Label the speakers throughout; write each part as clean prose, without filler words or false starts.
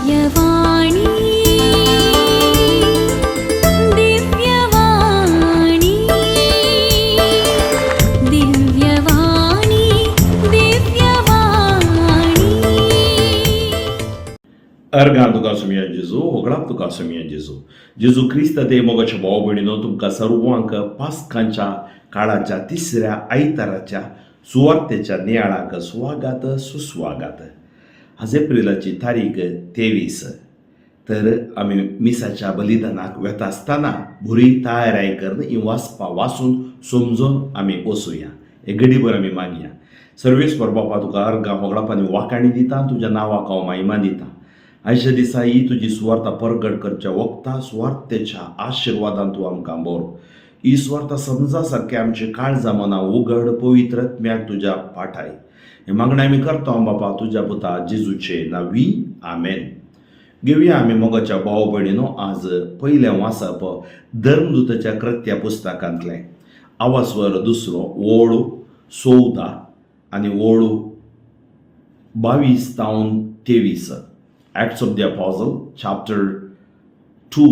Speaker 1: दिव्यवाणी, दिव्यवाणी, दिव्यवाणी, दिव्यवाणी.
Speaker 2: अर्गां तुका सुमया जेजू, होगडाप तुका सुमया जेजू. जेजू क्रिस्त ते मोगाच्या भाव भयणीनो, तुमकां सर्वांक पास्कांच्या काळाच्या तिसऱ्या आयताराच्या सुवार्तेच्या नियाळाक स्वागत सुस्वागत. आज एप्रिलाची तारीख 23. तर आमी मिसाच्या बलिदानाक वेता आसतना बरी तयाराय करून ही वाचपां वाचून समजून आमी वचुया. एक घडीभर आमी मागया. सर्वेस्पर बापा, तुका अर्गां, होगडाप आनी वाखाणी दिता. तुज्या नांवाक हांव महिमा दिता. आयच्या दिसा ही तुजी सुवार्ता परगट करच्या वखता सुवार्तेच्या आशिर्वादान तूं आमकां बरो. ही सुवार्ता समजा सारकें आमची काळजां मनां उगड. पवित्र आत्म्याक तुज्या पाठाय. हें मागणें आमी करता बापा, तुज्या पुता जेजूचे नांवी, आमेन. घेवया आमी मोगाच्या भाव भयणीनो, आज पयलें वाचप धर्मदूताच्या कृत्या पुस्तकांतलें, आवाजवर दुसरो, ओळ 14 आनी ओळ 22 तावन 23. Acts of the Apostle, chapter 2,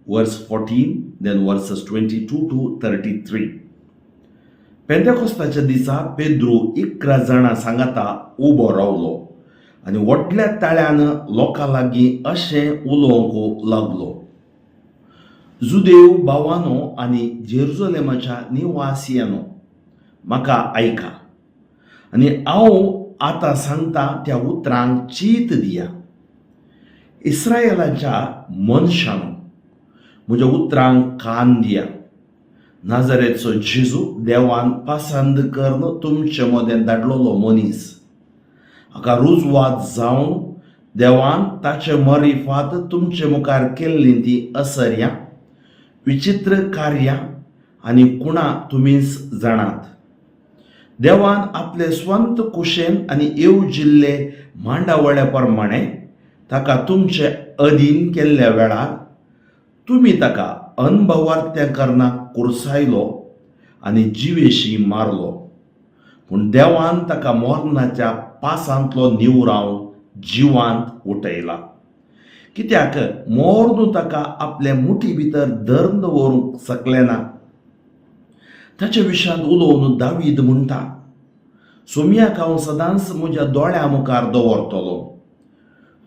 Speaker 2: verse 14, then verses 22 to 33. पेंतेकोस्ताच्या दिसा पेद्रू 11 जाणां सांगाता उबो रावलो आनी व्हडल्या ताळ्यान लोकां लागीं अशें उलोवंक लागलो, "जुदेव भावानो आनी जेरुजलेमाच्या निवासियानो, म्हाका आयका आनी हांव आतां सांगता त्या उतरांक चीत दिया. इस्रायलाच्या मनशानो, म्हज्या उतरांक कान दिया. नाजरेचो जेजू, देवान पसंद करून तुमचे मदें धाडलेलो मनीस, हाका रुजवात जावन देवान ताचे मरिफात तुमचे मुखार केल्लीं ती असर्यां, विचित्र कार्यां आनी कुणां तुमीच जाणात. देवान आपले स्वंत कुशेन आनी येवजिल्ले मांडावळ्या प्रमाणे ताका तुमचे अधीन केल्ल्या वेळार तुमी ताका अनभवार्त्या करना कुर्सायलो आनी जिवेशी मारलो. पूण देवान ताका मरणाच्या पासांतलो निवरावन जिवांत उठयला, कित्याक मोर्नू ताका आपले मुठी भितर धरून दवरूंक शकलें ना. ताच्या विशयांत उलोवन दावीद म्हणटा, सोमयाक हांव सदांच म्हज्या दोळ्या मुखार दवरतलो.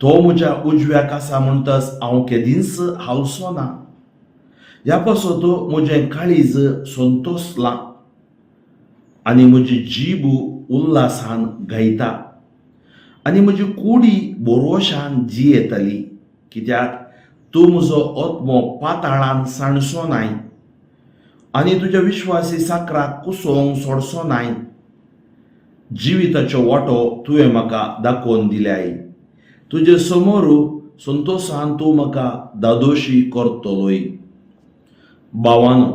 Speaker 2: तो म्हज्या उजव्याक आसा म्हणटच हांव केदींच हालचो ना. ह्या पासत म्हजें काळीज संतोसलां आनी म्हजी जीब उल्हासान गायता आनी म्हजी कुडी बोरोशान जियेतली, कित्याक तूं म्हजो आत्मो पाताळान सांडचो नाय आनी तुज्या विश्वासी साकराक कुसोवंक सोडचो नाय. जिविताच्यो वाटो तुवें म्हाका दाखोवन दिल्याय. तुजे समोर संतोशान तूं म्हाका दादोशी करतलोय. भावानो,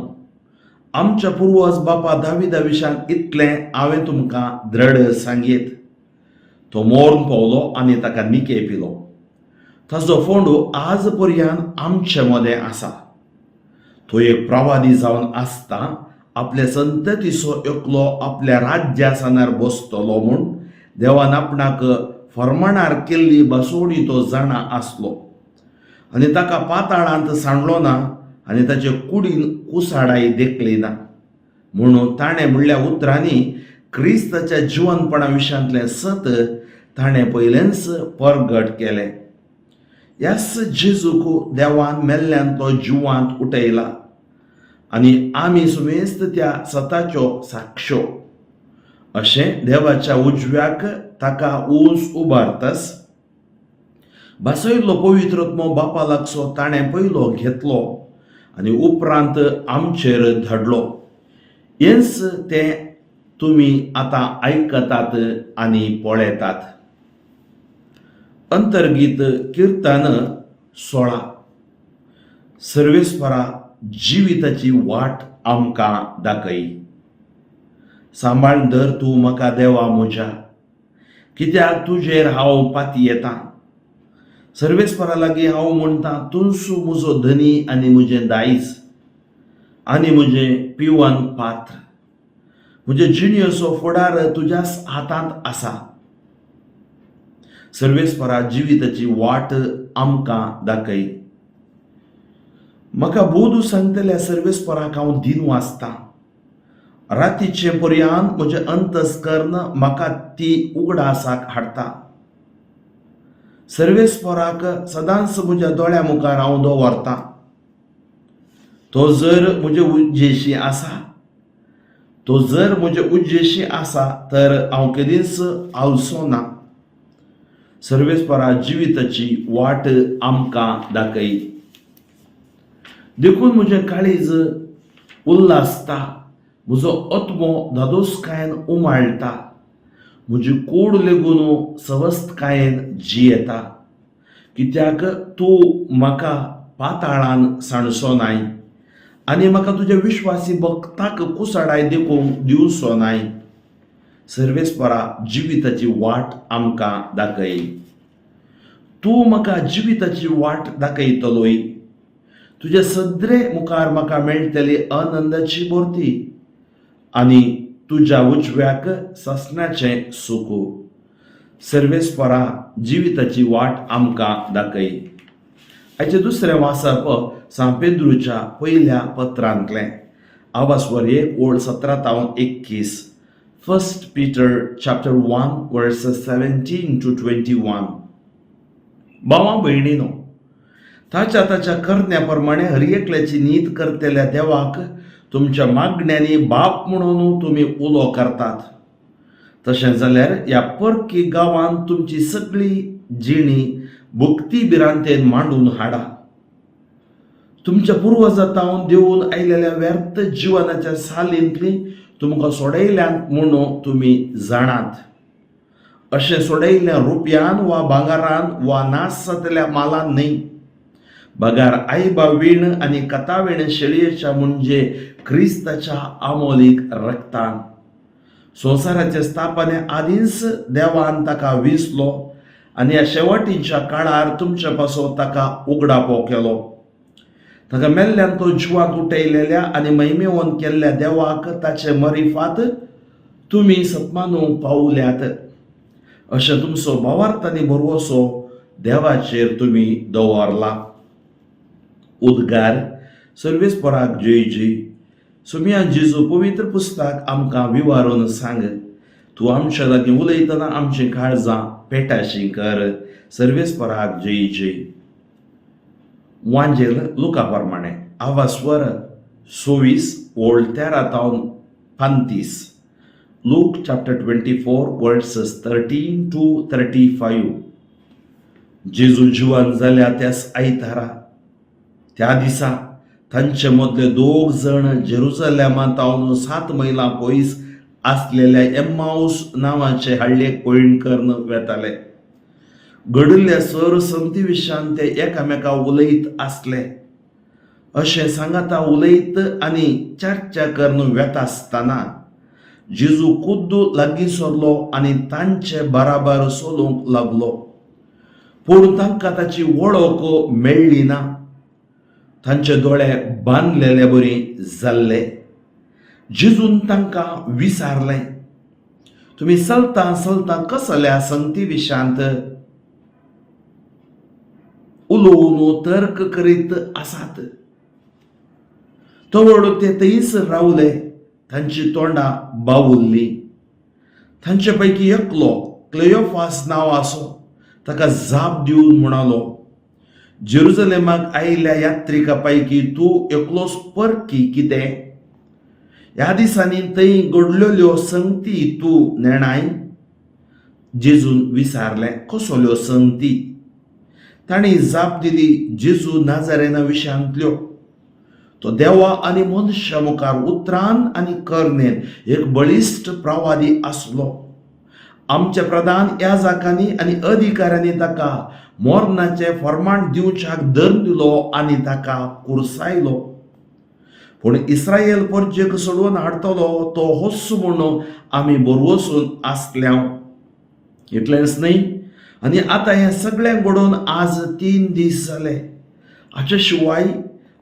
Speaker 2: आमच्या पुर्वज बापा दाविदा विशयान इतलें हांवें तुमकां द्रढ सांगीत, तो मोर्न पावलो आनी ताका निके पिलो. ताचो फोंडू आज पर्यंत आमचे मदें आसा. तो एक प्रवादी जावन आसता आपल्या संततीचो एकलो आपल्या राज्यासनार बसतलो म्हूण देवान आपणाक फर्माणार केल्ली बसवणी तो जाणा आसलो आनी ताका पाताळांत सांडलो ना आनी ताचे कुडीन कुसाडाय देखली ना. म्हणून ताणें म्हणल्या उतरांनी क्रिस्ताच्या जिवनपणा विशयांतलें सत ताणें पयलेंच परगट केलें. ह्याच जेजूक देवान मेल्ल्यान तो जिवांत उठयला आनी आमी सुमेस्त त्या सताच्यो साक्षो. अशें देवाच्या उजव्याक ताका ऊंच उबारतस भासयल्लो पवित्र आत्मो बापा लागचो ताणें पयलो घेतलो आनी उपरांत आमचेर धाडलो. हेंच तें तुमी आतां आयकतात आनी पळयतात. अंतर्गीत किर्तन 16. सर्वेस्परा, जिविताची वाट आमकां दाखय. सांबाळ धर तूं म्हाका देवा म्हज्या, कित्याक तुजेर हांव पातयेतां. सर्वेस्परा लागीं हांव म्हणटा, तूंच म्हजो धनी आनी म्हजें दायज आनी म्हजें पिवन पात्र. म्हजे जिणेचो फुडार तुज्याच हातांत आसा. सर्वेस्परा जिविताची वाट आमकां दाखय. म्हाका बोधू सांगतल्या सर्वेस्पराक हांव दिन वाचतां. रातीचे पर्यान म्हजें अंतस्कर्ण म्हाका ती उगडासाक हाडटा. सर्वेस्पराक सदांच म्हज्या दोळ्या मुखार हांव दवरतां. तो जर म्हजे उज्जेशी आसा, तो जर म्हजे उज्जेशी आसा तर हांव केदींच हालचो ना. सर्वेस्परा जिविताची वाट आमकां दाखय. देखून म्हजें काळीज उल्हासता, म्हजो आत्मो धादोसकायेन उमाळटा, म्हजी कूड लेगून सवस्तकायेन जियेता, कित्याक तूं म्हाका पाताळान सांडचो नाय आनी म्हाका तुज्या विश्वासी भक्ताक कुसाडाय देखूंक दिवचो नाय. सर्वेस्परा जिविताची वाट आमकां दाखय. तूं म्हाका जिविताची वाट दाखयतलोय. तुज्या सदरे मुखार म्हाका मेळटली आनंदाची भरती आनी तुज्या उजव्याक सासणाचें सूख. सर्वेस्परा जिविताची वाट आमकां दाखय. हाचें दुसरें वाचप सांत पेद्रूच्या पयल्या पत्रांतलें, आवासवर एक ओळ 17 तावन 21, First Peter chapter 1 verses 17 to 21. भावा भयणीनो, ताच्या ताच्या करण्या प्रमाणे हर एकल्याची नीत करतल्या देवाक तुमच्या मागण्यांनी बाप म्हणून तुमी उलो करतात. तशें जाल्यार ह्या परकी गांवांत तुमची सगळी जिणी भक्ती भिरांतेन मांडून हाडा. तुमच्या पुर्वजां तावन देवून आयलेल्या व्यर्थ जिवनाच्या सालींतली तुमकां सोडयल्यात म्हणून तुमी जाणात. अशें सोडयल्ल्या रुपयान वा भांगरान वा नाश जातल्या मालान न्हय, बगार आयबा वीण आनी कथावीण शेळयेच्या, म्हणजे क्रिस्ताच्या आमोलीक रक्तान. संवसाराचे स्थापने आदींच देवान ताका विसलो आनी ह्या शेवटीच्या काळार तुमचे पासत ताका उगडापो केलो. ताका मेल्ल्यान तो जिवांत उठयलेल्या आनी महिमेवन केल्ल्या देवाक ताचे मरिफात तुमी सत्मानूंक पावल्यात. अशें तुमचो भावार्थ आनी भरवसो देवाचेर तुमी दवरला. उद्गार. सर्वेस्पराक जय जय. सोमया जेजू, पवित्र पुस्तक आमकां विवारून सांग. तूं आमच्या लागीं उलयतना आमचीं काळजां पेटाशी कर. सर्वेस्पराक जय जय. वांजेल लुका प्रमाणे, आवास्वर 26 ओळ 13 तावन 35, Luke chapter 24 verses 13 to 35. जेजू जिवन जाल्या त्याच आयतारा, त्या दिसा तांचे मदले दोग जण जेरुजलेमा तावन 7 मैलां पयस आसलेल्या एम्माऊस नांवाचे हाडलेक पयण करून वेताले. घडिल्ल्या सर संती विशयान ते एकामेका उलयत आसले. अशें सांगाता उलयत आनी चर्चा करून वेता आसतना जेजू खुद्द लागीं सरलो आनी तांचे बराबर चलूंक लागलो, पूण तांकां ताची वळख मेळ्ळी ना. तांचे दोळे बांदलेले बरी जाल्ले. जेजून तांकां विचारलें, तुमी चलता चलता कसल्या संगती विशांत उलोवन तर्क करीत आसात? तवळ ते थंयच रावले. तांची तोंडां बावुल्ली. तांचे पैकी एकलो, क्लेयोफास नांव आसो, ताका जाप दिवन म्हणालो, जेरुजलेमाक आयिल्ल्या यात्रिका पैकी तूं एकलोच परकी कितें? ह्या दिसांनी थंय घडलेल्यो संगती तूं नेणाय? जेजून विचारलें, कसल्यो संगती? तांणी जाप दिली, जेजू नाजारेना विशयांतल्यो. तो देवा आनी मनशा मुखार उतरान आनी करणेन एक बळिश्ट प्रवादी आसलो. आमच्या प्रधान याजकांनी आनी अधिकाऱ्यांनी ताका मरणाचें फर्माण दिवच्याक दंड दिलो आनी ताका कुर्सायलो. पूण इस्रायल परजेक सोडून हाडटलो तो होच म्हणून आमी बरवसून आसल्या. इतलेंच न्हय, आनी आतां हें सगळें घडोवन आज 3 दीस जाले. हाचे शिवाय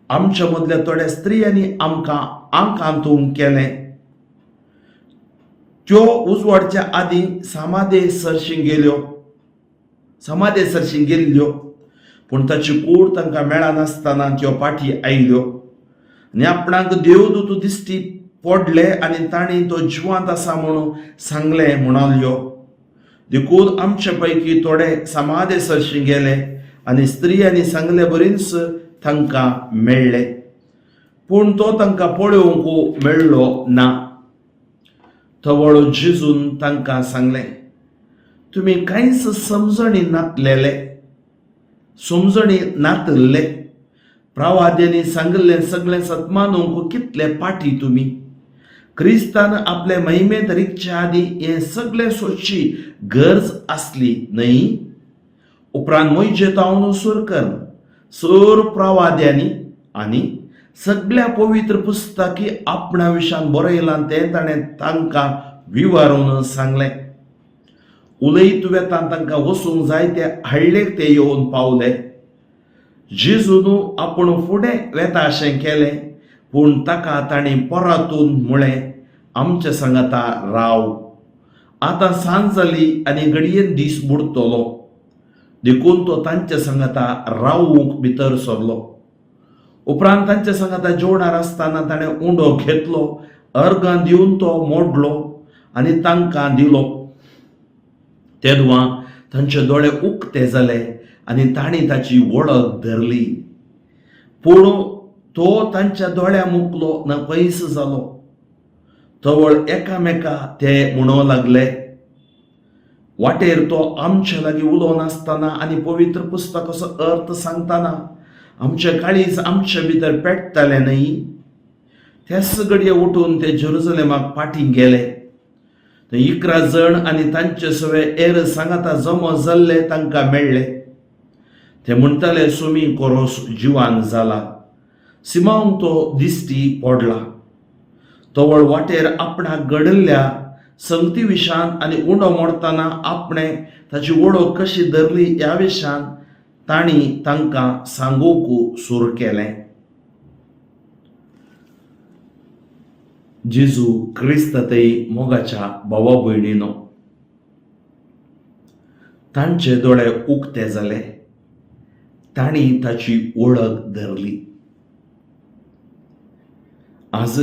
Speaker 2: आमच्या मदल्या थोड्या स्त्रियांनी आमकां आंकांतूंक केलें. त्यो उजवाडच्या आदीं सामादे सरशी गेल्यो. समाधे सरशीं गेल्ल्यो, पूण ताची कूड तांकां मेळनासतना त्यो पाटी आयल्यो आनी आपणाक देवदूत दिश्टी पडले आनी तांणी तो जिवांत आसा म्हणून सांगलें म्हणाल्यो. देखून आमचे पैकी थोडे समाधे सरशीं गेले आनी स्त्रियांनी सांगले बरीच तांकां मेळ्ळे, पूण तो तांकां पळोवंक मेळ्ळो ना. तवळ जेजून तांकां सांगलें, तुमी कांयच समजणी नातलेले, समजणी नातल्ले. प्रवाद्यांनी सांगिल्लें सगळें सतमानूंक कितले पाटी तुमी. क्रिस्तान आपले महिमेंत रिगच्या आदीं हें सगळें सोदची गरज आसली न्हय? उपरांत मोयजे तावन सुर कर सर प्रवाद्यांनी आनी सगळ्या पवित्र पुस्तकी आपणा विशान बरयलां तें ताणें तांकां विवरून सांगलें. उलयत वेता तांकां वचूंक जाय ते हाडलेक ते येवन पावले. जेजून आपूण फुडें वेता अशें केलें, पूण ताका तांणी परतून म्हळें, आमच्या सांगाता राव, आतां सांज जाली आनी घडयेन दीस बुडतलो. देखून तो तांच्या सांगाता रावूंक भितर सरलो. उपरांत तांच्या सांगाता जेवणार आसतना ताणें उंडो घेतलो, अर्गां दिवन तो मोडलो आनी तांकां दिलो. तेदवां तांचे दोळे उक्ते जाले आनी तांणी ताची वळख धरली, पूण तो तांच्या दोळ्या मुकलो ना पयस जालो. तवळ एकामेका ते म्हणूंक लागले, वाटेर तो आमचे लागीं उलोवनासतना आनी पवित्र पुस्तकाचो अर्थ सांगतना आमचे काळीज आमचे भितर पेट्टालें न्हय? त्याच घडये उठून ते जेरुजलेमाक फाटीं गेले. थंय 11 जण आनी तांचे सगळे एर सांगाता जमो जाल्ले तांकां मेळ्ळे. ते म्हणटाले, सुमी कोरोस जिवान जाला, सिमांवक तो दिश्टी पडला. तवळ वाटेर आपणाक घडिल्ल्या संगती विशान आनी उंडो मोडतना आपणें ताची वळख कशी धरली ह्या विशान तांणी तांकां सांगूंक सुरू केलें. जेजू क्रिस्तातय मोगाच्या भावा भयणीनो, तांचे दोळे उक्ते जाले, तांणी ताची वळख धरली. आज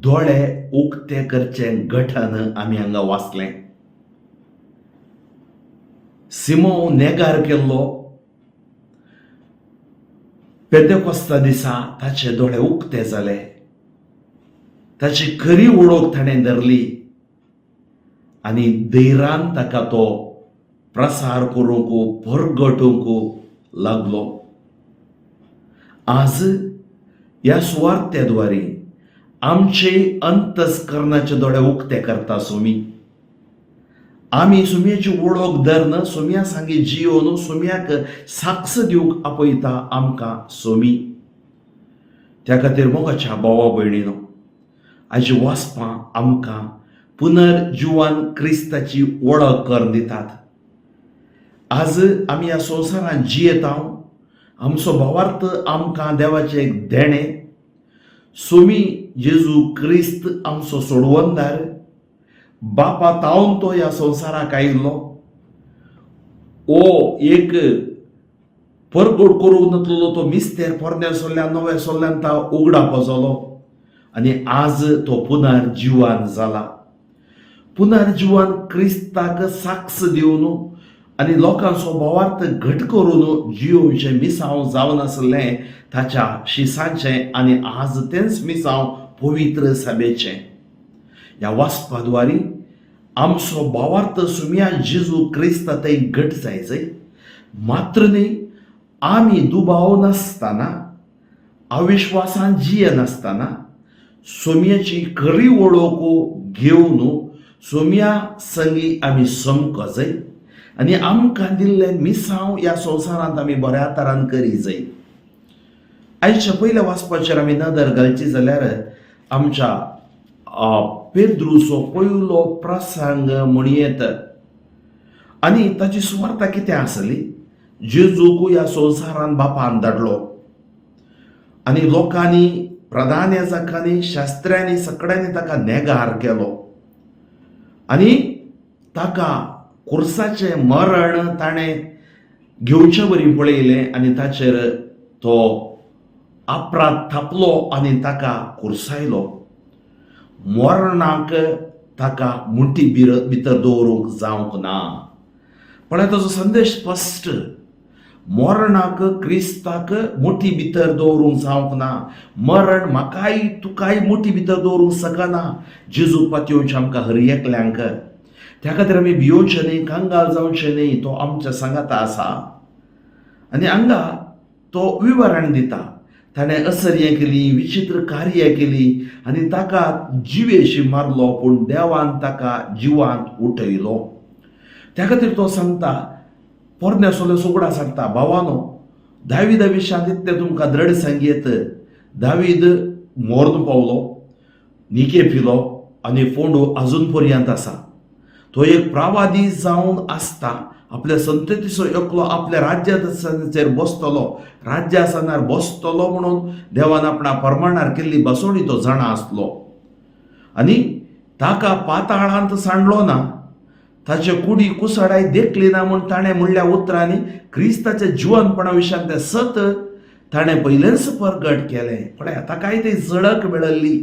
Speaker 2: दोळे उक्ते करचें गठन आमी हांगा वाचलें. सिमो नेगार केल्लो पेंतेकोस्ता दिसा ताचे दोळे उक्ते जाले, ताची खरी वळख ताणें धरली आनी धैरान ताका तो प्रसार करूंक परगटूंक लागलो. आज ह्या सुवार्थ्याद्वारे आमचे अंतस्करणाचे दोळे उक्ते करता सुमी. आमी सुमयेची वळख धरून सुमया सांगी जियोन सुमयाक साक्ष दिवंक आपयता आमकां सुमी. त्या खातीर मोगाच्या भावा भयणीनो, आयची वाचपां आमकां पुनर्जिवान क्रिस्ताची वळख करून दितात. आज आमी ह्या संवसारांत जियेता, आमचो भावार्थ आमकां देवाचें एक देणें. सोमी जेजू क्रिस्त आमचो सोडवणदार, बापा तावन तो ह्या संवसाराक आयिल्लो. ओ एक परगट करूंक नातलेलो तो मिस्तेर पोरण्या सोल्ल्यान नव्या सोल्ल्यान तो उगडापो जालो आनी आज तो पुनर्जिवान जाला. पुनर्जिवान क्रिस्ताक साक्ष दिवन आनी लोकांचो भावार्थ घट करून जियोवचें मिसांव जावन आसलें ताच्या शिसांचें आनी आज तेंच मिसांव पवित्र सभेचें. ह्या वाचपाद्वारी आमचो भावार्थ सुमया जेजू क्रिस्ता थंय घट जाय जाय मात्र न्ही, आमी दुबाव नासतना अविश्वासान जियेनासतना सोमयाची खरी वळख घेवन सोमया संगी आमी समको जाय आनी आमकां दिल्लें मिसांव ह्या संवसारांत आमी बऱ्या तरान करी जाय. आयच्या पयल्या वाचपाचेर आमी नदर घालची जाल्यार आमच्या पेद्रूचो पयलो प्रसंग म्हणयेत आनी ताची सुवार्ता कितें आसली. जेजूक ह्या संवसारान बापान धाडलो आनी लोकांनी, प्रधान याजकांनी, शास्त्र्यांनी, सगळ्यांनी ताका नेगार केलो आनी ताका खुर्साचें मरण ताणें घेवचे वरी पळयलें आनी ताचेर तो आपरात थापलो आनी ताका कुर्सायलो. मरणाक ताका मुठी भितर दवरूंक जावंक ना. पळय ताचो संदेश स्पश्ट, मरणाक क्रिस्ताक मुठी भितर दवरूंक जावंक ना. मरण म्हाकाय तुकाय मुठी भितर दवरूंक शकना. जेजू पातयेवचें आमकां हर एकल्यांक. त्या खातीर आमी भियोवचें न्ही, कंगाल जावचें न्ही. तो आमच्या सांगाता आसा. आनी हांगा तो विवरण दिता, ताणें असर्यां केली, विचित्र कार्यां केली आनी ताका जिवेशी मारलो, पूण देवान ताका जिवांत उठयलो. त्या खातीर तो सांगता, पोरण्या सोले सुगडा सांगता, भावानो, दाविदा विशांत इतलें तुमकां द्रढ सांगयेत, दावीद मोर्न पावलो, निके पिलो आनी फोंडू आजून पर्यंत आसा. तो एक प्रावादी जावन आसता, आपल्या संततीचो एकलो आपल्या राज्याचेर बसतलो, राज्यासनार बसतलो म्हणून देवान आपणा परमाणार केल्ली बसवणी तो जाणा आसलो. आनी ताका पाताळांत सांडलो ना, ताचे कुडी कुसाडाय देखली ना म्हूण ताणें म्हणल्या उतरांनी क्रिस्ताच्या जिवनपणा विशयान तें सत ताणें पयलेंच परगट केलें. पळय ताकाय ती झळक मेळिल्ली.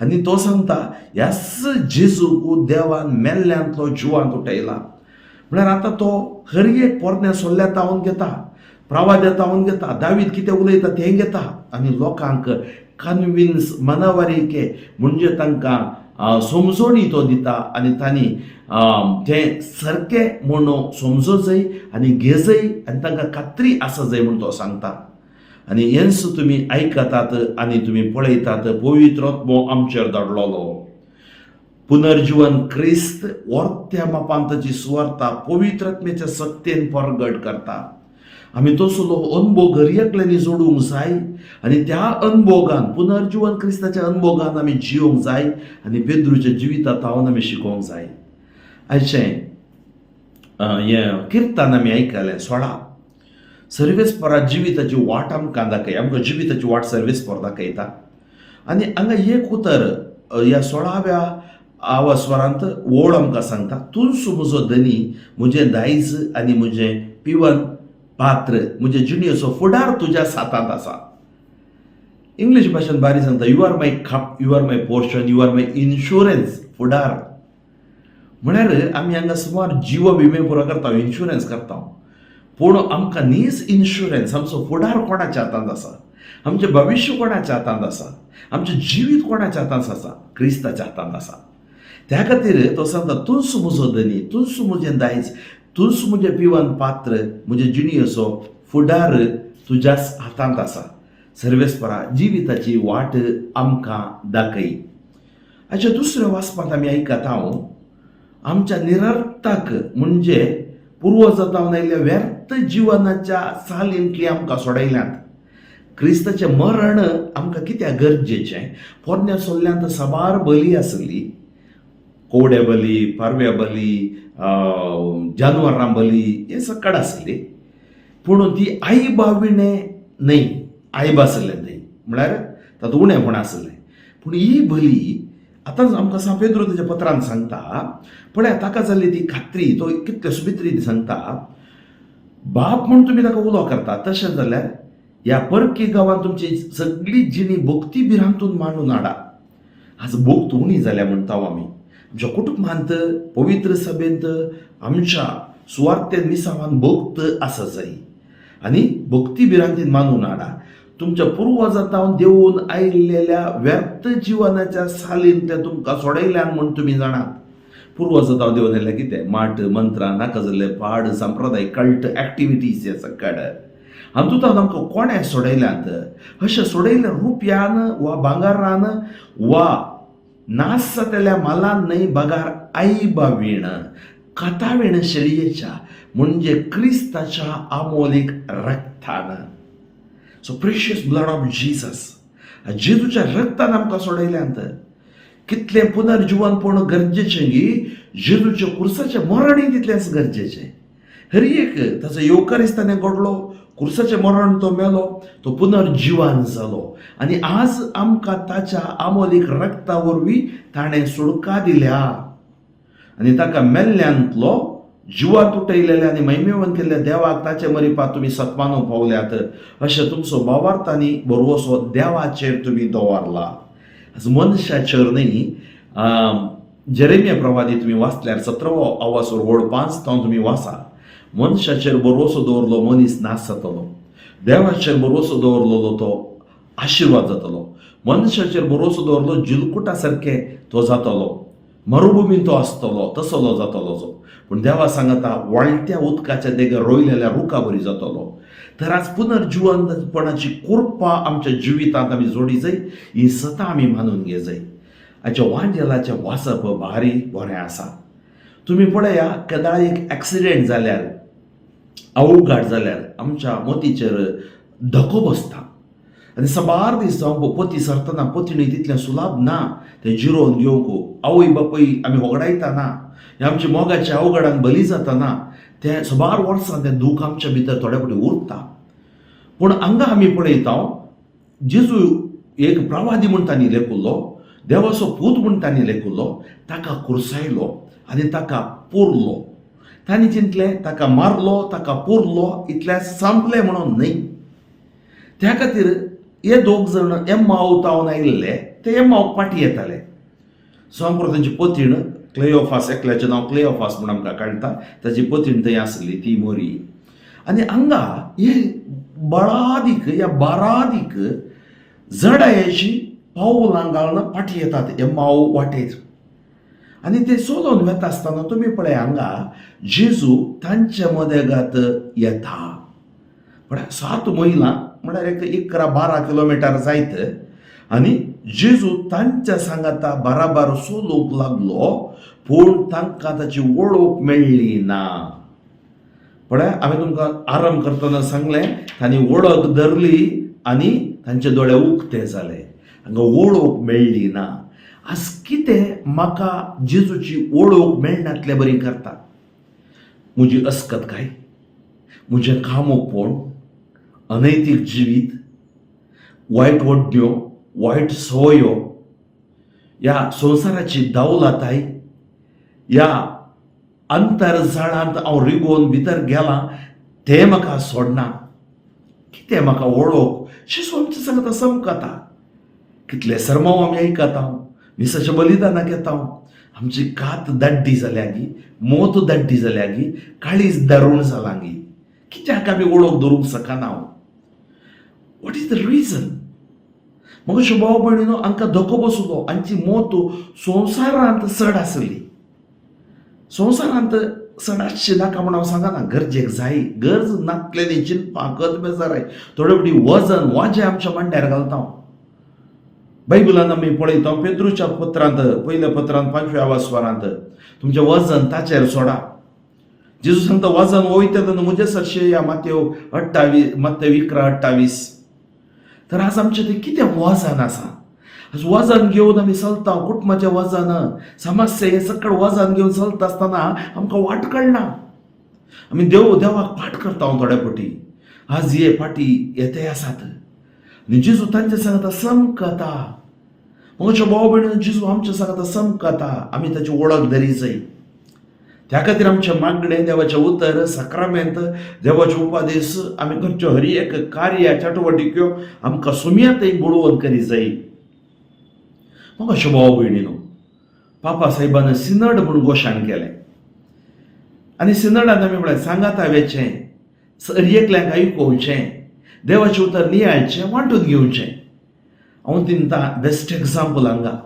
Speaker 2: आनी तो सांगता, ह्याच जेजूक देवान मेल्ल्यांतलो जिवांत उठयला. म्हळ्यार आतां तो हर एक पोरण्या सोल्ल्या तावन घेता, प्रवाद्या तावन घेता, दावीद कितें उलयता तें घेता आनी लोकांक कन्विन्स मनावारिके म्हणजे तांकां समजोणी तो दिता आनी तांणी तें सारकें म्हणून समजो जाय आनी घेजय आनी तांकां खात्री आसा जाय म्हूण तो सांगता. आनी हेंच तुमी आयकतात आनी तुमी पळयतात, पवित्र आत्मो आमचेर धाडलेलो पुनर्जीवन क्रिस्त वर्त्या मापान ताची सुवार्ता पवित्र आत्म्याच्या सक्तेन परगट करता. आमी तसलो अनभोग हर एकल्यांनी जोडूंक जाय आनी त्या अनभोगान, पुनर्जीवन क्रिस्ताच्या अनभोगान आमी जियोंक जाय आनी पेद्रूच्या जिविता तावन आमी शिकोवंक जाय. आयचें हें किर्तन आमी आयकलें 16. सर्वेस्परा जिविताची वाट आमकां दाखय, आमकां जिविताची वाट सर्वेस्पर दाखयता. आनी हांगा एक उतर ह्या 16व्या आवास्वरांत ओळ आमकां सांगता, तूंच म्हजो धनी, म्हजें दायज आनी म्हजें पिवन पात्र, म्हजे जिणेचो फुडार तुज्या हातांत आसा. इंग्लीश भाशेन बारी सांगता, you are my cup, you are my portion, you are my insurance. फुडार म्हळ्यार आमी हांगा सुमार जिव विमे पुरो करता, इन्शुरन्स करता, पूण आमकां नीज इन्शुरन्स, आमचो फुडार कोणाच्या हातांत आसा, आमचें भविश्य कोणाच्या हातांत आसा, आमचें जिवीत कोणाच्या हातांत आसा? क्रिस्ताच्या हातांत आसा. त्या खातीर तो सांगता, तूंच म्हजो धनी, तूंच म्हजें दायज, तूंच म्हजें पिवन पात्र, म्हजे जिणेचो फुडार तुज्याच हातांत आसा. सर्वेस्परा जिविताची वाट आमकां दाखय. हाच्या दुसऱ्या वाचपांत आमी आयकता हांव, आमच्या निरर्थक म्हणजे पुर्वजातावन आयिल्ल्या व्यर्थ जिवनाच्या चालींतली आमकां सोडयल्यांत. क्रिस्ताचें मरण आमकां कित्याक गरजेचें? पोरण्या सोल्ल्यांत साबार बली आसली, कोवड्या बली, पारव्या बली, जानवरां बली, हे सकड आसली, पूण ती आई बाविणे न्हय, आयब आसलें न्हय, म्हळ्यार तातूंत उणेपण आसलें. पूण ही बली आतां आमकां सांत पेद्रू ताच्या पत्रान सांगता, पळय ताका जाल्ली ती खात्री, तो कितले सोबीत रितीन सांगता, बाप म्हूण तुमी ताका उलो करता, तशें जाल्यार ह्या परकी गांवांत तुमची सगळी जिणी भक्ती भिरांतून मांडून हाडा. आज भक्त उणी जाल्या म्हणटा आमी. आमच्या कुटुंबांत, पवित्र सभेंत, आमच्या सुवार्ते मिसावान भक्त आसा जाय आनी भक्ती भिरांतीन मानून हाडा. तुमच्या पुर्वजातावन देवून आयिल्ल्या व्यर्थ जिवनाच्या सालीन ते तुमकां सोडयल्यान म्हूण तुमी जाणात. पुर्वजातावन देवून आयिल्लें कितें? माट मंत्रां, नाका जाल्ले पाड संप्रदाय, कल्ट एक्टिविटीज, हे सकड हातूंत आमकां कोणें सोडयल्यात? अशें सोडयल्ल्या रुपयान वा भांगरान वा नास जातल्या मालान न्हय, बगार आईबावीण कथावीण शेळयेच्या म्हणजे क्रिस्ताच्या आमोलीक रक्तान. So precious blood of Jesus, जेजूच्या रक्तान आमकां सोडयल्यांत. कितलें पुनर्जिवनपण गरजेचें गी, जेजूच्या कुर्साचें मरणूय तितलेंच गरजेचें. हर एक ताचो येवकारीस ताणें घडलो, कुर्साचें मरण तो मेलो, तो पुनर्जिवन जालो आनी आज आमकां ताच्या आमोलीक रक्ता वरवीं ताणें सुडका दिल्या आनी ताका मेल्ल्यांतलो जिवांत उठयलेल्या आनी महिमेवंत केल्ल्या देवाक ताचे मरिपा तुमी सत्मानूंक पावल्यात. अशें तुमचो भावार्थ आनी भरवसो देवाचेर तुमी दवरला, आज मनशाचेर न्ही. जेरेमिया प्रवादी तुमी वाचल्यार 17वो आवासोर व्हड 5 तावन तुमी वाचा. मनशाचेर भरवसो दवरलो मनीस नाश जातलो, देवाचेर भरवसो दवरलेलो तो आशिर्वाद जातलो. मनशाचेर भरवसो दवरलो जिलकुटा सारकें तो जातलो, मरुभुमीन तो आसतलो तसलो जातलो जो. पूण देवा सांगता वाळट्या उदकाच्या देगेर रोयलेल्या रुखा बरी जातलो. तर आज पुनर्जिवंतपणाची कृपा आमच्या जिवितांत आमी जोडी जाय, ही सतां आमी मानून घे जाय. आयच्या वांजेलाचें वाचप भारी बरें आसा. तुमी पळया, केदाळ एक एक्सिडेंट जाल्यार, अवघात जाल्यार आमच्या मोतीचेर धको बसता आनी साबार दीस जावं पती सरतना पतिणी तितलें सुलाभ ना तें जिरोवन घेवंक. आवय बापूय आमी होगडायता ना, हे आमच्या मोगाच्या अवघडान बली जाता तें साबार वर्सां तें दूख आमच्या भितर थोडे फावटी उरता. पूण हांगा आमी पळयता, जेजू एक प्रवादी म्हूण तांणी लेखुल्लो, देवाचो पूत म्हूण तांणी लेखुल्लो. ताका कुर्सायलो आनी ताका पुरलो. तांणी चिंतलें ताका मारलो, ताका पुरलो, इतलें संपलें म्हणून न्हय. त्या खातीर हे दोग जाण एम्माव तावन आयिल्ले, ते एम्मावक फाटीं येताले. सोमपर तांची पतीण क्लेओफास, एकल्याचें नांव क्लेओफास म्हूण आमकां कळटा, ताची पतीण थंय आसली, ती मोरी. आनी हांगा हे बळादीक ह्या बारादीक जडायेची पावलां घालून फाटीं येतात एम्माव वाटेर आनी ते चलोवन वेता आसतना तुमी पळय, हांगा जेजू तांचे मदेगात येता. म्हळ्यार 7 मैलां, म्हळ्यार एक 11-12 किलोमिटर जायत. आनी जेजू तांच्या सांगाता बाराबार चलोवंक लागलो, पूण तांकां ताची वळख मेळ्ळी ना. पळय, हांवें तुमकां आरंभ करतना सांगलें, तांणी वळख धरली आनी तांचे दोळे उक्ते जाले. हांगा वळख मेळ्ळी ना. आज कितें म्हाका जेजूची वळख मेळनातले बरी करता? म्हजी अस्कत काय, म्हजें कामोकपण, अनैतीक जिवीत, वायट वड्ड्यो, वायट संवयो, ह्या संवसाराची दावलाताय, ह्या अंतरजाळांत हांव रिगोवन भितर गेलां तें म्हाका सोडना. कितें म्हाका वळख शिसू आमच्या सांगता समकता. कितले सरमाव आमी आयकता, मिसाच्या बलिदानाक येता, आमची कात दाड्डी जाल्या गी, मोत दाड्डी जाल्या गी, काळीज दारूण जालां गी? कित्याक आमी वळख दवरूंक शकना? What is the reason? मग भाव भयणीनो, हांकां धोको बसलो. हांची मोत संवसारांत चड आसली. संवसारांत चड आसची नाका म्हूण हांव सांगना, गरजेक जाय. गरज नातलेली चिंतपाक कद बेजाराय, थोडे फावटी वजन वाजें आमच्या मांड्यार घालता. बायबलान आमी पळयता, पेद्रूच्या पत्रांत, पयल्या पत्रांत 5व्या आवासवारांत, तुमचें वजन ताचेर सोडा. जेजू सांगता, वजन वयता तेन्ना म्हजे सरशे या. मातेव 28, मातेव 11:28. तर आज आमचें तें कितें वजन आसा? आज वजन घेवन आमी चलता, कुटुंबाचें वजन, समस्या, हें सगळें वजन घेवन चलता आसतना आमकां वाट कळना. आमी देव देवाक पाठ करता हांव थोड्या फावटी. आज हे फाटी येते आसात आनी जेजू तांच्या सांगता समकता. म्हज्या भाव भयणी, जेजू आमच्या सांगता समकता. आमी ताची वळख धरी जाय. त्या खातीर आमचें मागणें, देवाचें उतर, साक्रामेंत, देवाचे उपादेस, आमी करच्यो हर एक कार्य चटवटिक्यो आमकां सुमयात बुडवण करी जाय. मग भाव भयणीनो, पापा साहेबान सिनड म्हूण घोशण केलें आनी सिनडान आमी म्हळें सांगाता वेचें, हर एकल्यांक आयकोवचें, देवाचें उतर नियाळचें, वांटून घेवचें. हांव दिता बेस्ट एग्जाम्पल. हांगा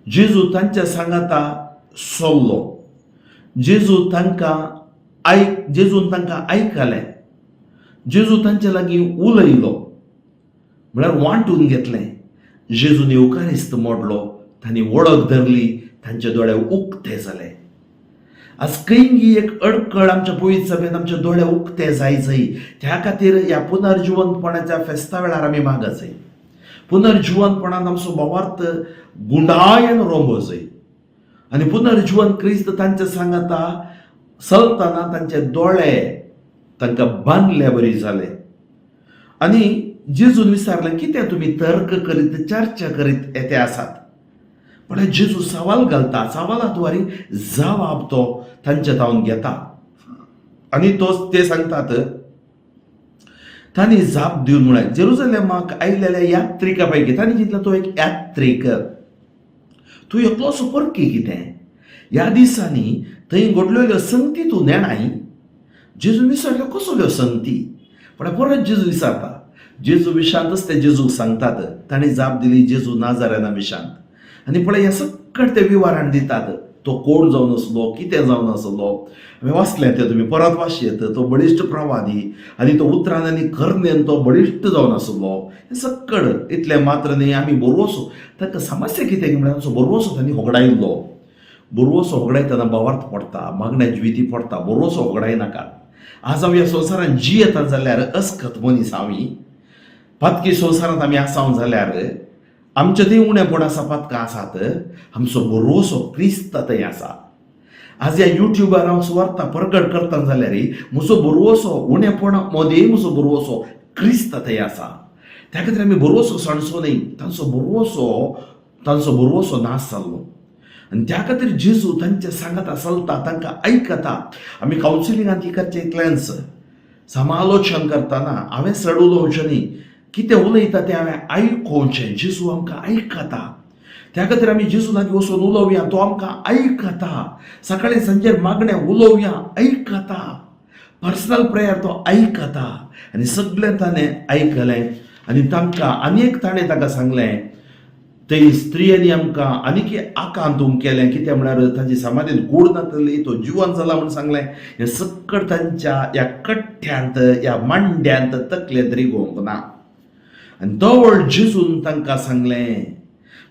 Speaker 2: जेजू तांच्या सांगाता सोल्लो. जेजून तांकां आयकलें. जेजू तांचे लागीं उलयलो, म्हळ्यार वांटून घेतलें. जेजून येवकारिस्त मोडलो, तांणी वळख धरली, तांचे दोळे उक्ते जाले. आज खंयगी एक अडकळ आमच्या पयत सभेन आमचे दोळे उक्ते जाय जाय. त्या खातीर ह्या पुनर्जिवंतपणाच्या फेस्ता वेळार आमी मागत जाय, पुनर्जिवंतपणान आमचो भावार्थ गुंडायन रोंबो जाय. आनी पुनर्जिवन क्रिस्त तांच्या सांगाता चलतना तांचे दोळे तांकां बांदल्या बरी जाले. आनी जेजून विचारलें, कितें तुमी तर्क करीत, चर्चा करीत येते आसात? म्हळ्यार जेजू सवाल घालता, सवाला द्वारे जबाब तो तांच्या तावन घेता. आनी तो ते सांगतात, तांणी जाप दिवन म्हळें, जेरुजलेमाक आयिल्ल्या यात्रिका पैकी तांणी चिंतलें तो एक यात्रीक, तूं एकलोच परकी कितें? ह्या दिसांनी थंय घडलेल्यो संगती तूं नेणाय? जेजून विचारल्यो, कसल्यो संगती? पण परत जेजू विचारता. जेजू विशांतच ते जेजूक सांगतात. तांणी जाप दिली, जेजू नाजारेना विशांत. आनी पळय, हें सकट ते विवरण दितात, तो कोण जावन आसलो, कितें जावन आसलो. हांवें वाचलें तें, तुमी परत वाचयेत. तो बळिश्ट प्रवादी आनी तो उतरान आनी करणेन तो बळिश्ट जावन आसलो, हें सक्कड. इतलें मात्र न्ही, आमी बरवसो ताका समस्या कितें म्हळ्यार आमचो बरवसो तांणी होगडायल्लो. बरवसो होगडायतना भावार्थ पडटा, मागण्या जिविती पडटा. बरवसो होगडायनाकात. आज हांव ह्या संवसारांत जियेता जाल्यार अस्कत मनीस हांव. पातकी संवसारांत आमी आसाव जाल्यार आमचे थंय उणेपण आसा, पातकां आसात. आमचो भरवसो क्रिस्त थंय आसा. आज ह्या युट्युबार हांव सुवार्ता परगट करता जाल्यार म्हजो भरवसो, उणेपणा मदें म्हजो भरवसो क्रिस्त थंय आसा. त्या खातीर आमी भरवसो सांडचो न्हय. तांचो भरवसो नाश जाल्लो आनी त्या खातीर जेजू तांचे सांगाता चलता, तांकां आयकता. आमी कावन्सिलिंगान ती करचें इतलेंच, समालोचन करतना हांवें चड उलोवचें न्ही, कितें उलयता तें हांवें आयकोवचें. जेजू आमकां आयकता. त्या खातीर आमी जेजू लागीं वचून उलोवया, तो आमकां आयकता. सकाळी सांजेर मागणें उलोवया, आयकता. पर्सनल प्रेयर तो आयकता. आनी सगळें ताणें आयकलें आनी तांकां आनी एक ताणें ताका सांगलें, थंय स्त्रियांनी आमकां आनीक आकांत केलें. कितें म्हळ्यार तांची समाधीन कूड नातली, तो जिवन जाला म्हूण सांगलें. हें सक्कड तांच्या ह्या कट्ट्यांत, ह्या मांड्यांत, तकलेंत रिगोवंक ना. आनी तवळ जेजून तांकां सांगलें.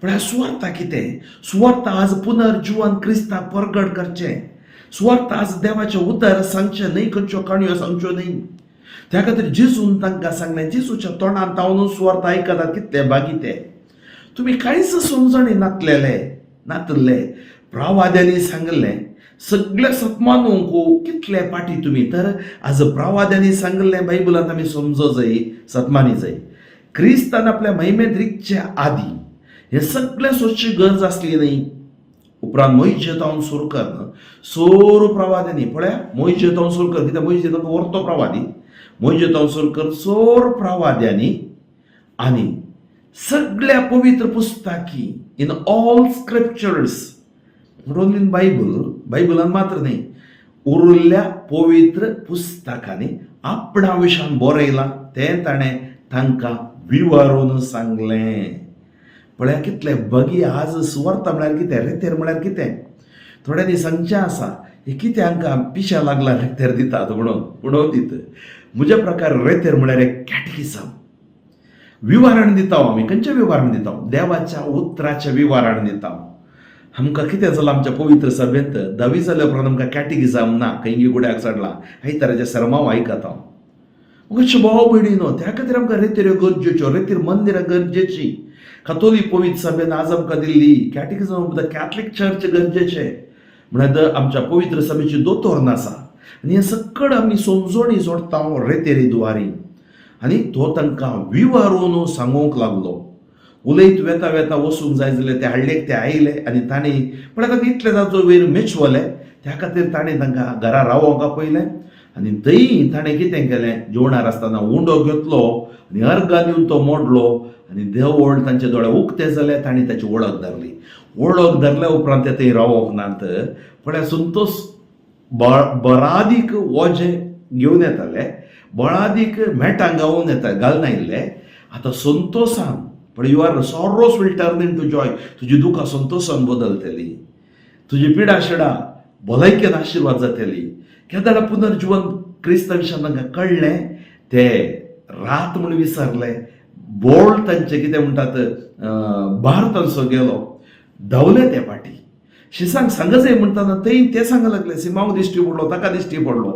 Speaker 2: म्हळ्यार सुवार्ता कितें? सुवार्ता आज पुनर्जिवन क्रिस्ताक परगट करचें. सुवार्ता आज देवाचें उतर सांगचें न्हय, खंयच्यो काणयो सांगच्यो न्हय. त्या खातीर जेजून तांकां सांगलें. जेजूच्या तोंडान तावनून सुवार्ता आयकतात कितले बागी ते. तुमी कांयच समजणी नातलेले नातल्ले. प्रवाद्यांनी सांगलें सगळे सतमानूंक कितले पाटी तुमी. तर आज प्रवाद्यांनी सांगलें बायबलांत आमी समजो जाय, सतमानी जाय. क्रिस्तान आपल्या महिमेंत रिगचे आदी हें सगळें सोदची गरज आसली न्हय. उपरांत मोहिजे तावन सुरू कर सोरू प्रवाद्यांनी, पळया, मोहिजे तावन सुरू कर. कित्याक मोहिजे तावन व्हरतो प्रवादी, मोहिजे तावन सुरू कर सोर प्रवाद्यांनी आनी सगळ्या पवित्र पुस्तकी, in all scriptures, not only in Bible, बायबलान मात्र न्ही, उरिल्ल्या पवित्र पुस्तकांनी आपणा विशान बरयलां तें ताणें तांकां विवरून सांगलें. पळया कितले बगी. आज सुवार्ता म्हळ्यार कितें, रेतेर म्हळ्यार कितें? थोड्यांनी सांगचें आसा, हे कितें हांकां पिशा लागला, रेतेर दितात म्हणून म्हणून दित. म्हज्या प्रकार रेतेर म्हळ्यार एक कॅटकिजम विवरण दिता आमी. खंयचें विवरण दिता? देवाच्या उतराचें विवरण दिता. आमकां कितें जालां, आमच्या पवित्र सभेंत धावी जाल्या उपरांत आमकां कॅटिगिजाम ना. खंय गुड्याक चडला, हाय तराचे सरमांव आयकता. मातशें भाव भयणीनो, त्या खातीर आमकां रेतेऱ्यो गरजेच्यो, रेतीर मंदिरां गरजेची. कातोलीक पवित्र सभेन आज आमकां दिल्ली Catechism of the Catholic Church गरजेचें. म्हळ्यार आमच्या पवित्र सभेची दोतोर आसा आनी हें सकड आमी समजोणी जोडटा रेतेरी दुवारी. आनी तो तांकां विवरून सांगूंक लागलो. उलयत वेता वेता वचूंक जाय जाल्यार ते हाडलेक ते आयले आनी तांणी पण तांकां इतले ताचो वयर मेचवले. त्या खातीर ताणें तांकां घरा रावोंक आपयलें आनी थंय ताणें कितें केलें? जेवणार आसतना उंडो घेतलो आनी अर्गान येवन तो मोडलो आनी देवळ तांचे दोळे उक्ते जाले. तांणी ताची वळख धरली. वळख धरल्या उपरांत ते थंय रावोंक नात. पळय, संतोष बरादीक वोजें घेवन येताले, बळादीक मेटां गावून येता घालनायिल्ले. आतां संतोषान पण your sorrows will turn into joy. तुजी दुखां संतोषान बदलतली, तुजी पिडा शिडा भलायकेन आशिर्वाद जातली. केदाळा पुनर्जीवन क्रिस्ता विशयान तांकां कळ्ळें, ते रात म्हूण विसरले. बोळ तांचे कितें म्हणटात, भार तांचो गेलो. धांवले ते फाटी. शिसांक सांगच म्हणटाना थंय ते सांग लागले, सिमांव दिश्टी पडलो, ताका दिश्टी पडलो.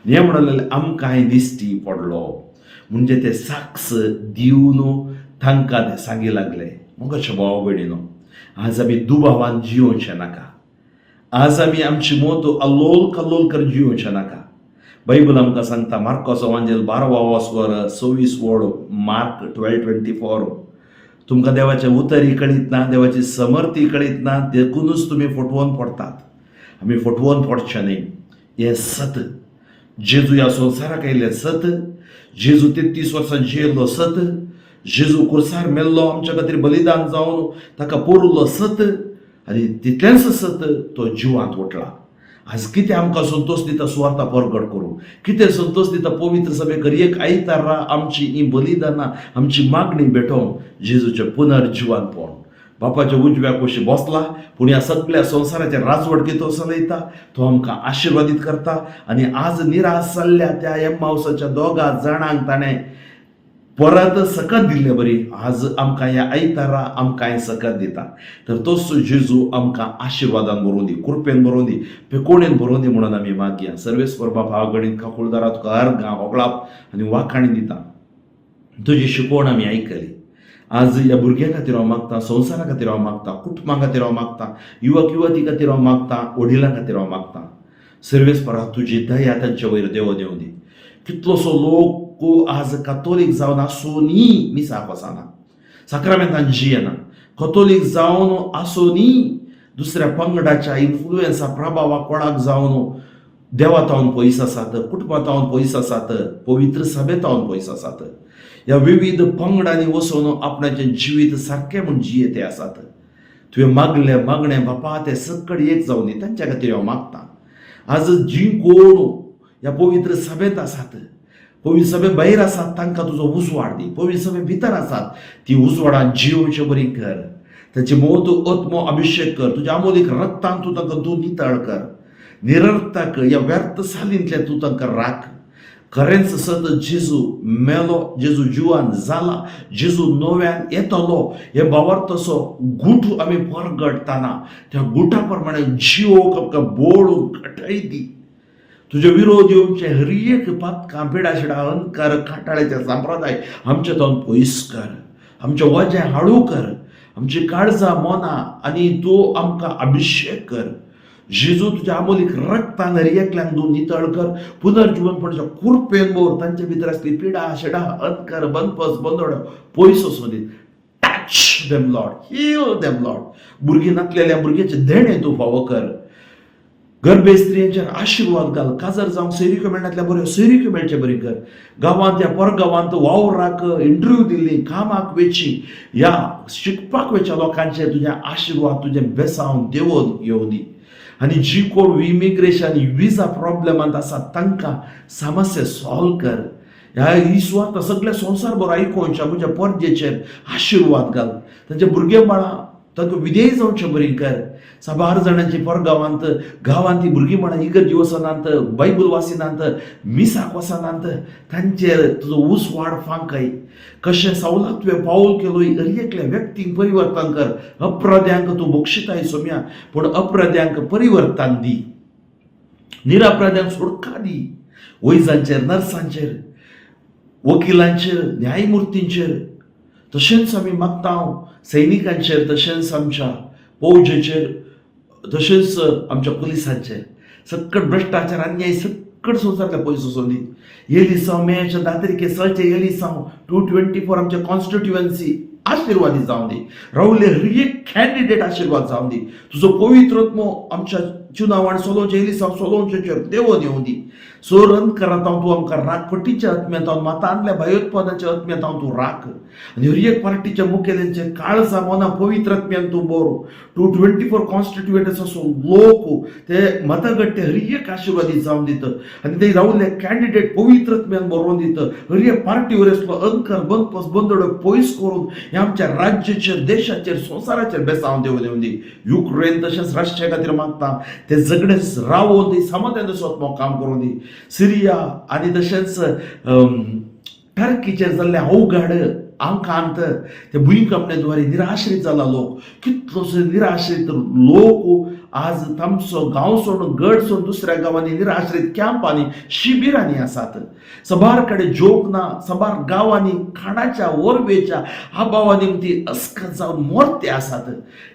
Speaker 2: हे म्हणलेले, आमकांय दिश्टी पडलो. म्हणजे ते साक्ष दिवन तांकां ते सांगी लागले. मग भाव भयणीनो, आज आमी दुबावान जियोवचें नाका. आज आमी आमची मोत अल्लोल कल्लोल कर जियोवचें नाका. बायबल आमकां सांगता, मार्कोस वांजेल 12वा वासवर 26 वळ, मार्क 12:24, तुमकां देवाचें उतरी कळीत ना, देवाची समर्थी कळीत ना, देखूनच तुमी फटवोन पडटात. आमी फटवोन पडचें न्ही. हें सत. जेजू ह्या संवसाराक आयिल्लें सत, जेजू 33 वर्सां जियेल्लो सत, जेजू कुर्सार मेल्लो आमच्या खातीर बलिदान जावन ताका पोरुल्लो सत आनी तितलेंच सत तो जिवांत उठला. आज कितें आमकां संतोश दिता सुवार्ता परगट करूं, कितें संतोश दिता पवित्र सभेक एक आयतारा आमची ही बलिदानां आमची मागणी भेटोवंक जेजूचें पुनर्जिवनपण. बापाच्या उजव्या कुशी बसला पूण ह्या सगळ्या संवसाराचेर राजवटकी तो चलयता, तो आमकां आशिर्वादीत करता. आनी आज निराश जाल्ल्या त्या एम्मावसाच्या दोगा जाणांक ताणें परत सकत दिल्ले बरी आज आमकां ह्या आयतारा आमकां हें सकत दिता. तर तोच जेजू आमकां आशिर्वादान भरोवन दी, कृपेन भरोवन दी, पेकोणेन भरोवन दी म्हणून आमी मागया. सर्वेस्पर बापा, गणीत काकुळदारा तुका अर्गां होगळाप आनी वाखाणी दिता. तुजी शिकवण आमी आयकली. आज ह्या भुरग्यां खातीर हांव मागता, संवसारा खातीर हांव मागता, कुटुंबा खातीर हांव मागता, युवक युवती खातीर हांव मागता, वडिलां खातीर हांव मागता. सर्वेस्परा तुजी दया तांचे वयर देव देवूं दी. कितलोसो लोक आज कातोलीक जावन आसूनय मिसाक वचना, साक्रामेंतान जियेना. कतोलीक जावन आसूनय दुसऱ्या पंगडाच्या इन्फ्लुएन्सा प्रभावाक कोणाक जावन देवा तावन पयस आसात, कुटुंबा तावन पयस आसात, पवित्र सभे तावन पयस आसात. ह्या विविध पंगडांनी वचून आपणाचें जिवीत सारकें म्हूण जियेते आसात. तुवें मागलें मागणें बापा तें सकड एक जावन दी, तांच्या खातीर हांव मागता. आज जीं कोण ह्या पवित्र सभेंत आसात, पवित्र सभे भायर आसात, तांकां तुजो उजवाड दी. पवित्र सभे भितर आसात ती उजवाडान जियोवचे बरी कर. तांचे मोत आत्मो अभिशेक कर, तुज्या आमोलीक रक्तान तूं तांकां तूं नितळ कर. निरर्थक ह्या व्यर्थ सालींतल्यान तूं तांकां राख. खरेंच सत जेजू मेलो, जेजू जिवान जाला, जेजू नव्यान येतलो हे भावार्थाचो गुट आमी परगटतना त्या गुटा प्रमाणे जिवोक आमकां बोळ घटाय दी. तुजे विरोध येवचे हर एक पातकां, पिडाशिडा, अहंकार, काटाळ्याचे संप्रदाय आमच्या तावन पयस कर. आमचें वजें हाडू कर, आमची काळजां मनां आनी तूं आमकां अभिशेक कर. जेजू तुज्या आमोलीक रक्तान हर एकल्यांक तूं नितळ कर. पुनर्जिवनपणाच्या कुरपेन भर. तांचे भितर आसली पिडा शिडा, अहंकार, बनपस, बंदोड पयस वचूं दी. Touch them Lord, heal them Lord. भुरगीं नासलेल्या भुरग्याचें देणें तूं फावो कर. गर्भे स्त्रियांचेर आशिर्वाद घाल. काजार जावंक सैरिक्यो मेळनातल्या बऱ्यो सैरिक्यो मेळचे बरी कर. गांवांत या परगांवांत वावराक इंटरव्यू दिल्ली, कामाक वेची या शिकपाक वेच्या लोकांचेर तुजें आशिर्वाद, तुजें बेसांव देवोन येवं दी. आनी जी कोण इमिग्रेशन विजा प्रॉब्लेमांत आसा तांकां समस्या सॉल्व कर. ह्या ही सुवार्ता सगळ्या संवसार भर आयकोवच्या म्हज्या परजेचेर आशिर्वाद घाल. तांच्या भुरगे बाळां तांकां विधेय जावचें बरी कर. साबार जाणांची परगांवांत गांवांत ती भुरगीं बाळां इगर्जी वचनात, बायबल वाचिनात, मिसाक वचनात, तांचेर तुजो उजवाड फांकय. कशें सावलाक तुवें पावल केलो, हर एकल्या व्यक्तींक परिवर्तन कर. अपराध्यांक तूं बक्षिताय सोम्या, पूण अपराध्यांक परिवर्तन दी, निरापराध्यांक सुटका दी. वैजांचेर, नर्सांचेर, वकिलांचेर, न्यायमुर्तींचेर, तशेंच आमी मागता सैनिकांचेर, तशेंच आमच्या फौजेचेर, तशेंच आमच्या पुलिसांचेर. सक्कड भ्रश्टाचार, अन्याय सक्कड संवसारांतल्या पयस वचूं दी. एलिसांव मेच्या 10 तारखे सळचे एलिसांव 224 आमच्या कॉन्स्टिट्युएन्सी आशिर्वादी जावं दी. रावले हर एक कॅन्डिडेट आशिर्वाद जावं दी. तुजो पवित्र आत्मो आमच्या चुनावान सोलोवचे एलिसांव सोलोवचेचेर देवोन येवं दी. सो रन करात हांव तूं आमकां राख. फटीच्या आत्म्यांत हांव मातांतल्या भयोत्पादनाच्या आत्म्यांत हांव तूं राख. आनी हर एक पार्टीच्या मुखेल्यांचे काळजा मना पवित्र आत्म्यान तूं बरो. 224 कॉन्स्टिट्युएंट असो लोक ते मतगट्टे हर एक आशिर्वादी जावन दित आनी ते रावले कॅन्डिडेट पवित्र आत्म्यान बरोवन दित. हर एक पार्टीवर आसलो अंकर बंदपस बंदोड पयस करून हे आमच्या राज्याचेर, देशाचेर, संवसाराचेर बेसांव देव देवून दी. युक्रेन तशेंच रशिया खातीर मागता, ते झगडे रावोवन ते समाधान स्वतः काम करून दी. सिरिया आनी तशेंच टर्कीचेर जाल्ले अवघड आंकांत ते भुंयकांपणेद्वारे निराश्रीत जाला लोक. कितलोसो निराश्रीत लोक आज तांचो गांव सोडून, गड सोडून दुसऱ्या गांवांनी निराश्रीत कॅम्पांनी, शिबिरांनी आसात. सबार कडेन जोक ना. सबार गांवांनी खाणाच्या, ओरवेच्या अभावानी ती अस्कत जावन मोरते आसात.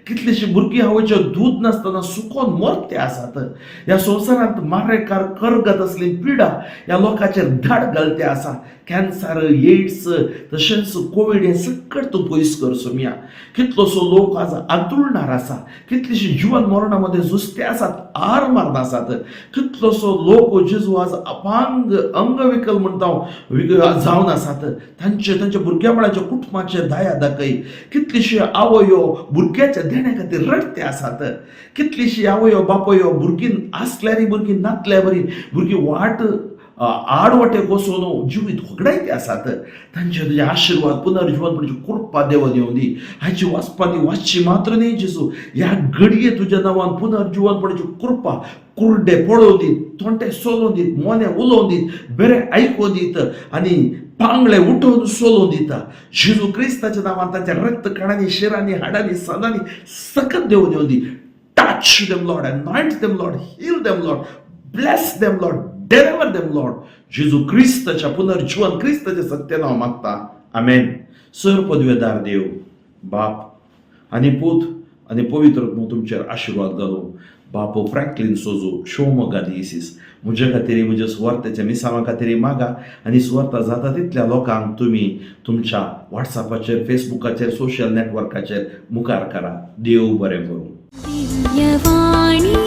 Speaker 2: कितलीशीं भुरगीं आवयचें दूद नासतना सुकोन मरते आसात. ह्या संवसारांत मारेकार करगत असली पिडा ह्या लोकांचेर धाड घालते आसा. कॅन्सर, एड्स तशेंच कोवीड हें सकट तूं पयस कर सोमया. कितलोसो लोक आज आंतुळणार आसा. कितलीशीं जिवन मरणा मदें झुजते आसात, आर मारन आसात. कितलोसो लोक जेजू आज अपांग, अंगविकल म्हणटा हांव, जावन आसात. तांचे, तांच्या भुरग्या बाळाच्या कुटुंबाचेर दया दाखय. कितलीशी आवयो भुरग्याच्या देण्या खातीर रडते आसात. कितलीशी आवयो बापयो भुरगीं आसल्यारय भुरगीं नातल्या बरी भुरगीं वाट आडवाटेक वचून जिवीत होगडायते आसात. तांचे तुजे आशिर्वाद, पुनर्जिवनपणाची कृपा देवन येवं दी. हाची वाचपा ती वाचची मात्र न्ही जेजू, ह्या घडये तुज्या नांवान पुनर्जिवनपणाची कृपा, कुर्डे पळोवन दीत, तोंटे सोलोवन दीत, मोने उलोवन दीत, बरें आयकून दीत आनी पांगळे उठोवन सोलोवन दिता. जेजू क्रिस्ताच्या नांवान तांच्या रक्त कणांनी, शिरांनी, हाडांनी, सदांनी सकत देवन येवं दी. Touch them, Lord. Anoint them, Lord. Heal them, Lord. Bless them, Lord. Deliver them, Lord. जेजू क्रिस्ताच्या पुनर्जीवन क्रिस्ताच्या सत्य नांव मागता, आमेन. सर पदवेदार देव बाप आनी पूत आनी पवित्र आत्मो तुमचेर आशिर्वाद घालूं. बापू फ्रँकलीन सोजू शिवमोग्गा दियसीस, म्हजे खातीर, म्हज्या सुवार्थाच्या मिसांवा खातीर मागा आनी सुवार्था जाता तितल्या लोकांक तुमी तुमच्या वॉट्सॅपाचेर, फेसबुकाचेर, सोशल नेटवर्काचेर मुखार करा. देव बरें करूं.
Speaker 1: दिव्यवाणी.